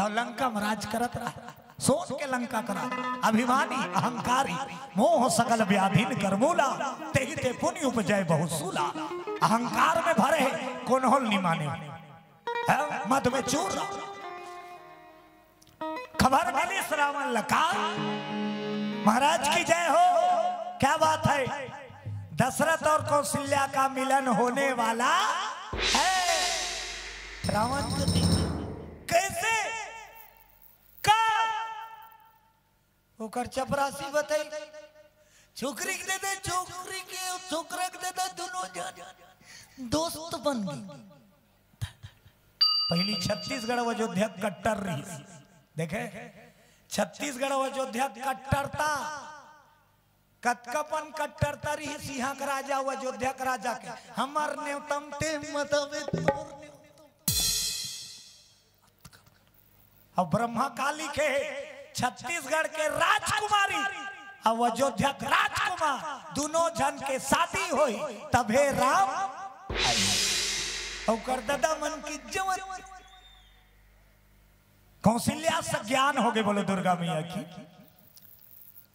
और लंका में राज करत रहा, सोच के लंका करा। अभिमानी, अहंकारी, मोह सकल व्याधिन कर मूला, तेहि ते पुनि उपजै बहु सूला। अहंकार में भरे हे, कोनो ल नि माने। हैं? मद में चूर। खबर मिलिस रावण ला का? महाराज की जय हो। क्या बात है? दशरथ और कौशल्या का मिलन होने वाला है। रावण को देख, कैसे, का ओकर चपरासी बताई, छोकरी के दे दे, छोकरी के, छोकरा के दे दे, दोनों जन दोस्त बन गए। पहली छत्तीसगढ़ अउ अयोध्या कट्टर रहिस। देखे, छत्तीसगढ़ अउ अयोध्या कट्टरता कतका पन कट्टरता रहिस इहाँ के राजा अउ अयोध्या के राजा के। हमर नेवता म ते मत आबे, तोर नेवता म। अउ ब्रह्मा काली के छत्तीसगढ़ के राजकुमारी अउ अयोध्या के राजकुमार, दुनों झन के शादी होही, तभे राम आही। अउ कर ददा मन के जवन कौशल्या से ज्ञान होगे, बोलो दुर्गा मैया की।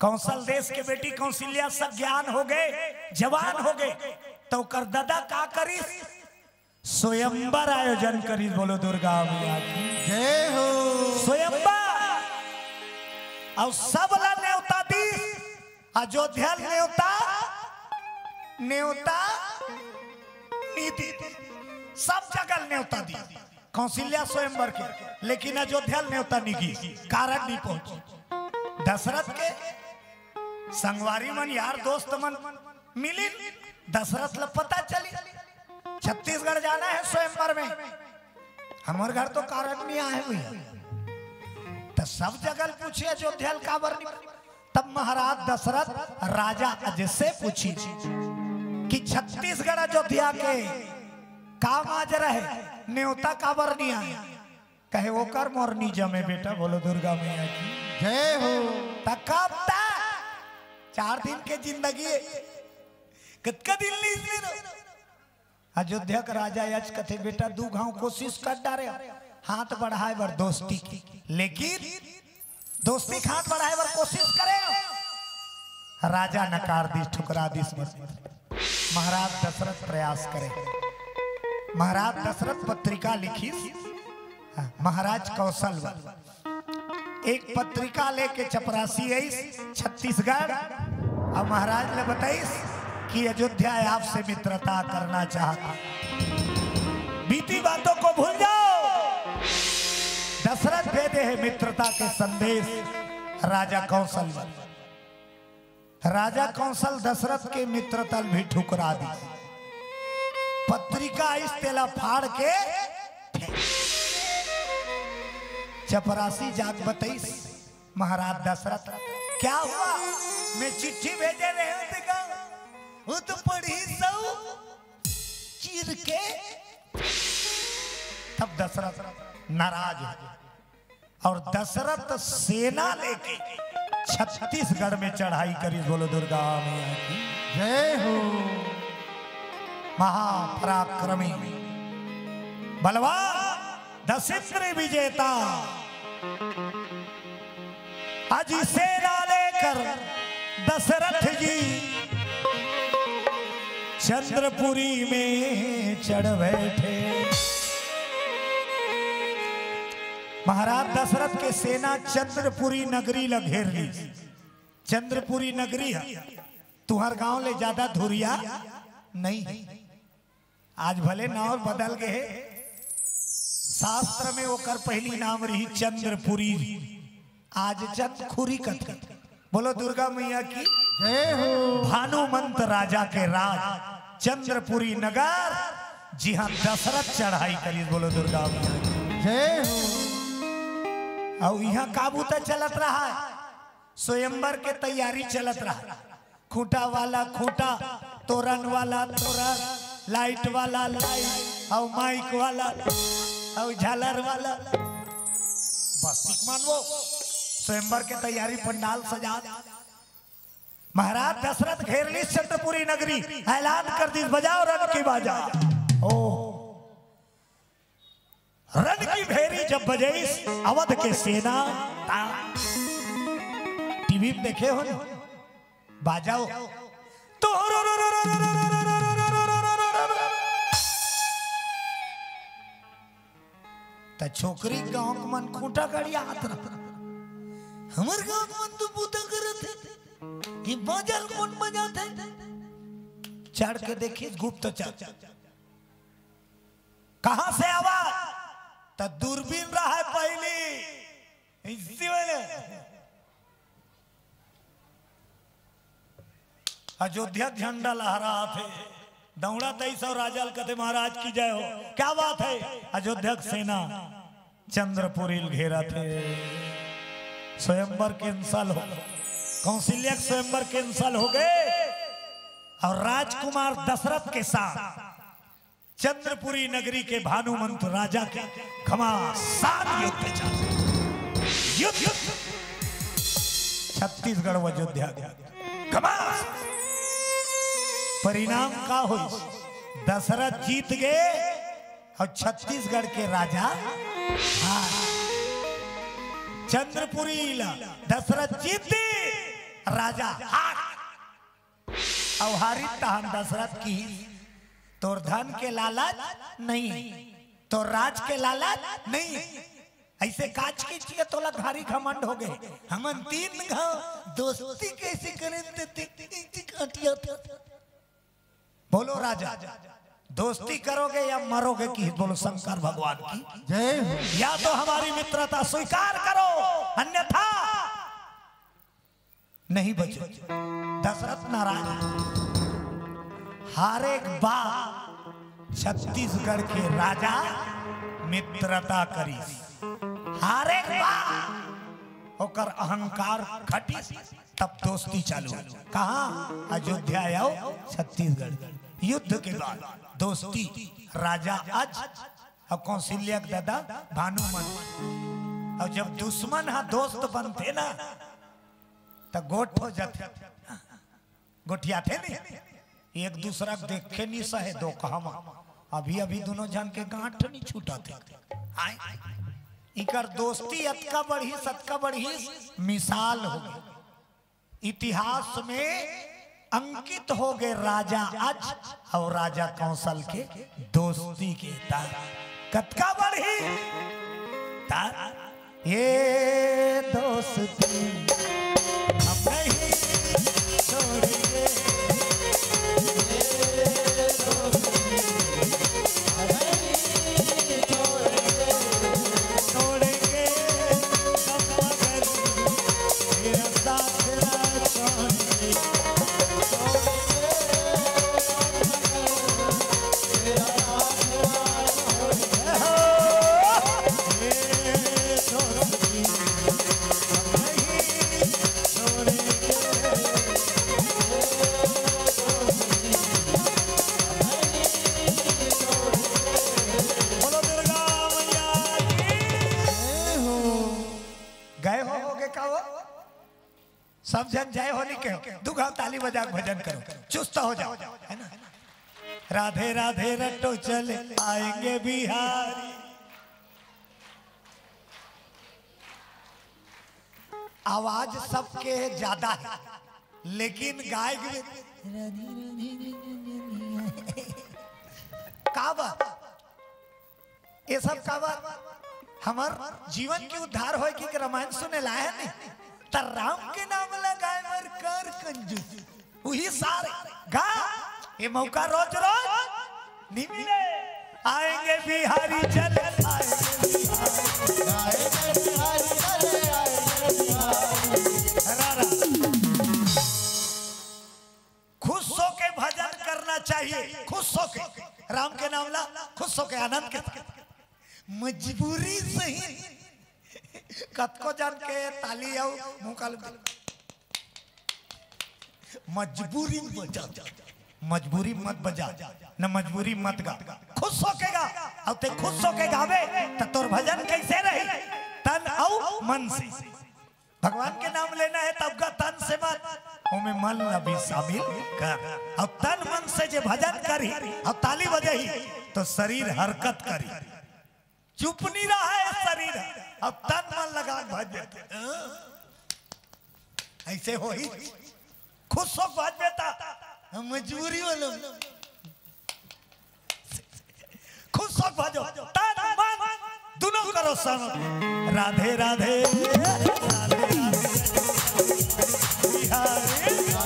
कौशल देश के बेटी कौशल्या से ज्ञान होगे, जवान होगे, त ओकर ददा का करिस? स्वयंवर आयोजन करिस। बोलो दुर्गा मैया की। जय हो। स्वयंवर। अउ सब ला नेवता दिस, अयोध्या ल नेवता, नेवता नी दिस, सब जगह ल नेवता दिस। कौशल्या स्वयंवर के, लेकिन अयोध्या ल नेवता नी गिस, कारण नी पहुंच। दशरथ के संगवारी मन, यार दोस्त मन मिलिन, दशरथ ल पता चली छत्तीसगढ़ जाना है स्वयंवर में, हमर घर तो कारण नी आए भैया। त सब जगह ल पूछे, अयोध्या ल काबर नी? तब महाराज दशरथ राजा अज से पूछिस कि छत्तीसगढ़ अयोध्या के का माजरा हे, नेवता काबर नी आए? कहे, ओकर मोर नी जमे बेटा। बोलो दुर्गा मैया की। जय हो। त कब तक? चार दिन के जिंदगी हे, कतका दिन लीस ले रो? अयोध्या के राजा अज कथे, बेटा, दू घांव कोशिश कर डारे, हाथ बढ़ाए बर दोस्ती के, लेकिन दोस्ती के हाथ बढ़ाए बर कोशिश करे, राजा नकार दिस, ठुकरा दिस। मत, महाराज दशरथ प्रयास करे, महाराज दशरथ पत्रिका लिखिस, हाँ, महाराज कौशल बर एक पत्रिका लेके चपरासी आइस छत्तीसगढ़, अउ महाराज ल बताइस कि अयोध्या आपसे मित्रता करना चाहता। बीती बातों को भूल जाओ। दशरथ दे दे हे मित्रता के संदेश राजा कौशल ल। राजा कौशल दशरथ के मित्रता ल भी ठुकरा दिस। पत्रिका आइस, तेला फाड़ के फेंक। चपरासी जाके बताइस महाराज दशरथ, क्या हुआ? मैं चिट्ठी भेजे रहे हूं, देखा, वो तो पढ़िस अउ चीर के। तब दशरथ नाराज हो गया। अउ दशरथ सेना लेके छत्तीसगढ़ में चढ़ाई करिस। बोलो दुर्गा मैया की। जय हो। महापराक्रमी बलवान दशेंद्र विजेता अजि सेना लेकर दशरथ जी चंद्रपुरी में चढ़ बैठे। महाराज दशरथ के सेना चंद्रपुरी नगरी ल घेर लिस। चंद्रपुरी नगरी ह तुंहर गांव ले जादा दूरिहा नइ हे। आज भले नांव बदल गे हे, शास्त्र में ओकर पहिली नाम रहिस चंद्रपुरी, आज चंदखुरी कथे। बोलो दुर्गा मैया की। जय हो। भानुमंत राजा के राज चंद्रपुरी नगर, जिहां दशरथ चढ़ाई करिस। बोलो दुर्गा मैया की। जय हो। अउ इहां का बूता चलत रहा? स्वयंवर के तैयारी चलत रहा। खूंटा वाला खूंटा, तोरन वाला तोरन, लाइट वाला लाइट, अउ माइक वाला, अउ झालर वाला। बस ठीक मानबो, स्वयंवर के तैयारी, पंडाल सजा। महाराज दशरथ घेर लिस चंद्रपुरी नगरी, ऐलान कर दिस, बजाओ रण की बाजा। ओ, रण की भेरी जब बजइस, अवध के सेना। टीवी में देखे हो ना, बाजाओ। त छोकरी गांव के मन खूंटा गड़ियात रह, हमर गांव के मन तो बूता करत हे। ये बाजा ल कोन बजाथे? चढ़ के देखिस गुप्तचर। कहाँ से आवाज? त दूरबीन रहय पहिली। अइसे वाले। अयोध्या झंडा लहरात हे। दौड़त आइस अउ राजा ल कथे, "महाराज की जय हो।" क्या बात है? अयोध्या के सेना चंद्रपुरी ल घेरत हे। स्वयंवर cancel हो, कौशल्या के स्वयंवर cancel हो गे अउ राजकुमार दशरथ के साथ चंद्रपुरी नगरी के भानुमंत राजा के घमासान युद्ध चल, युद्ध, छत्तीसगढ़ अउ अयोध्या के घमासान। परिणाम का होइस? दशरथ जीत गे अउ छत्तीसगढ़ के राजा हार। चंद्रपुरी ला दशरथ जीत दे, राजा हार। अउ हारिस तहन दशरथ कहिस, "तोर धन के लालच नहीं, तोर राज के लालच नहीं।" अइसे काच के चिया तोला भारी घमंड हो गे। हमन तीन घाव दोस्ती कइसे करेन ते ते काटिया था। बोलो राजा, दोस्ती करोगे या मरोगे? कहिस बोलो शंकर भगवान की जय हो। या तो हमारी मित्रता स्वीकार करो, अन्यथा नहीं बचो। दशरथ नाराज। हारे के बाद छत्तीसगढ़ के राजा मित्रता करिस। हारे के बाद ओकर अहंकार घटिस, तब दोस्ती चालू। कहाँ? अयोध्या अउ छत्तीसगढ़। युद्ध के बाद दोस्ती, राजा अज अउ कौशल्या के ददा भानुमंत। अउ जब दुश्मन ह दोस्त बनथे ना, त गोठ हो जाथे, गोठियाथे नहीं, एक दूसरा के देखे नहीं सहे दो कहवा। अभी अभी दोनों झन के गांठ नहीं छूटत हे। आय, इकर दोस्ती अतका बढ़िस, अतका बढ़िस, मिसाल हो गे। इतिहास में अंकित हो गे राजा अज अउ राजा कौशल के दोस्ती के तार। कतका बढ़िस तार। ये दोस्ती हम नहीं छोड़ेंगे, ये दोस्ती हम नहीं छोड़ेंगे, छोड़ेंगे हम मगर तेरा साथ ना छोड़ेंगे, छोड़ेंगे हम मगर तेरा साथ ना छोड़ेंगे। ये दोस्ती हम नहीं छोड़ेंगे। बोलो दुर्गा मैया की। जय हो। गए हो, हो गए का हो? सब झन जय हो नहीं कहो, दू घाव ताली बजा के भजन करो, चुस्त हो जाओ, है ना? राधे राधे रटो चले आएंगे बिहारी। आवाज सबके ज्यादा है, लेकिन गाय के का बात? ये सब का बात? हमर जीवन के उद्धार होय के रामायण सुने ला हे नहीं, त राम के नाम लगाए बर कर कंजूस। उही सारे गा, ये मौका रोज रोज नहीं मिले। आएंगे बिहारी चले आएंगे बिहारी। आएंगे बिहारी चले आएंगे बिहारी। रा, रा। खुश होके भजन करना चाहिए, खुश होके राम के नाम ला, खुश होके आनंद के साथ। मजबूरी सही, कतको जन के ताली अउ मुंह काल। मजबूरी में बजा, मजबूरी मत बजा, न मजबूरी मत गा। खुश होके गा, अउ ते खुश होके गावे त तोर भजन कइसे रही? तन अउ मन से। भगवान के नाम लेना हे तब गा, तन से मत, ओमे मन ला भी शामिल कर। अउ तन मन से जे भजन करही अउ ताली बजही त शरीर हरकत करही। चुप नहीं रहा हे शरीर, अब तन मन लगा के भज देथे। अइसे होही, खुश होके भज देता, हम मजबूरी वाला। खुश होके भजो, तन मन दुनों करो सम। राधे राधे, राधे राधे, बिहारी।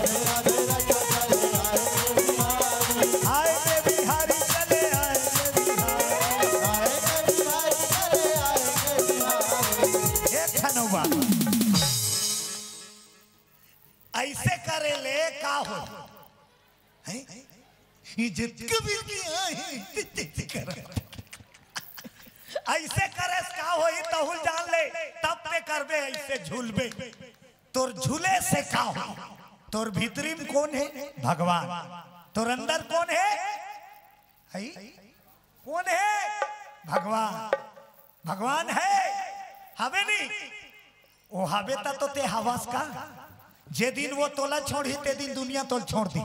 ऐसे करे ले का हो? हैं? ये जितके भी किया है, ऐसे करे का हो, ये तहुल जान ले, तब ते करबे ऐसे झूलबे। तोर झूले से का हो? तोर भीतरी में कौन है? भगवान। तोर अंदर कौन है? है? कौन है? भगवान। भगवान है, हवे नहीं? ओ हवे त तो ते हवस का? जे दिन वो तोला छोड़ही, ते दिन दुनिया तोल छोड़ दी।